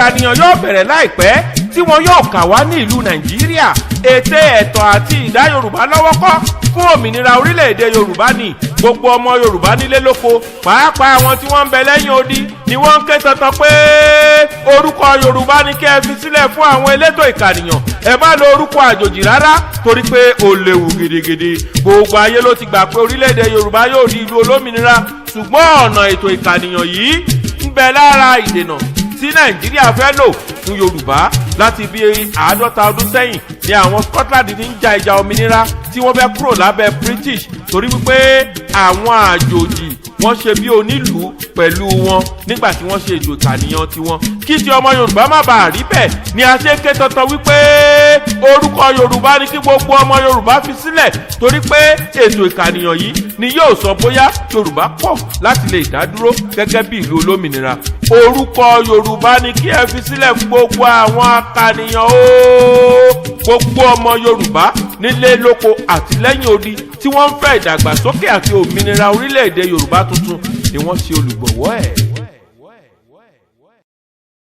Ìkànìyàn yóò bẹ̀rẹ̀ láìpẹ́ tí wọn yóò kà wá ní ìlú Nàìjíríà. Ète ẹ̀tọ́ àti ìdá Yorùbá lọ́wọ́ kọ́ fún òmìnira orílẹ̀-èdè Yorùbá ni. Gbogbo ọmọ Yorùbá nílé lóko, pàápàá àwọn tí wọ́n ń bẹ lẹ́yìn odi, ni wọ́n ń ké tantan pé orúkọ Yorùbá ni kí ẹ fi sílẹ̀ fún àwọn elétò ìkànìyàn. Ẹ má lo orúkọ àjòjì rárá, torí pé ó léwu gidigidi. Gbogbo ayé ló ti gbà pé orílẹ̀-èdè Yorùbá yóò di ìlú olómìnira, ṣùgbọ́n ọ̀nà ètò ìkànìyàn yìí ń bẹ lára ìdènà tí Nàìjíríà fẹ́ lò fún Yorùbá. Láti bí 50 ọdún sẹ́yìn ni àwọn Scotland ti ń ja ìjà òmìnira tí wọ́n fẹ́ kúrò lábẹ́ British, torí wípé àwọn àjòjì wọ́n ṣe bí onílùú pẹ̀lú wọn nígbà tí wọ́n ṣe ètò ìkànìyàn tiwọn. Kí ti ọmọ Yorùbá má bàa rí bẹ́ẹ̀ ni a ṣe ké tantan wípé orúkọ Yorùbá ni kí gbogbo ọmọ Yorùbá fi sílẹ̀, torí pé ètò ìkànìyàn yìí ni yóò sọ bóyá Yorùbá pọ̀ láti lè dá dúró gẹ́gẹ́ bí ìlú olómìnira. Orúkọ Yorùbá ni kí ẹ fi sílẹ̀ fún gbogbo àwọn akànìyàn ooo. Gbogbo ọmọ Yorùbá nílé lóko àti lẹ́yìn odi tí wọ́n ń fẹ́ ìdàgbàsókè àti òmìnira orílẹ̀-èdè Yorùbá tuntun ni wọ́n ṣe olùgbọ̀wọ́ ẹ̀.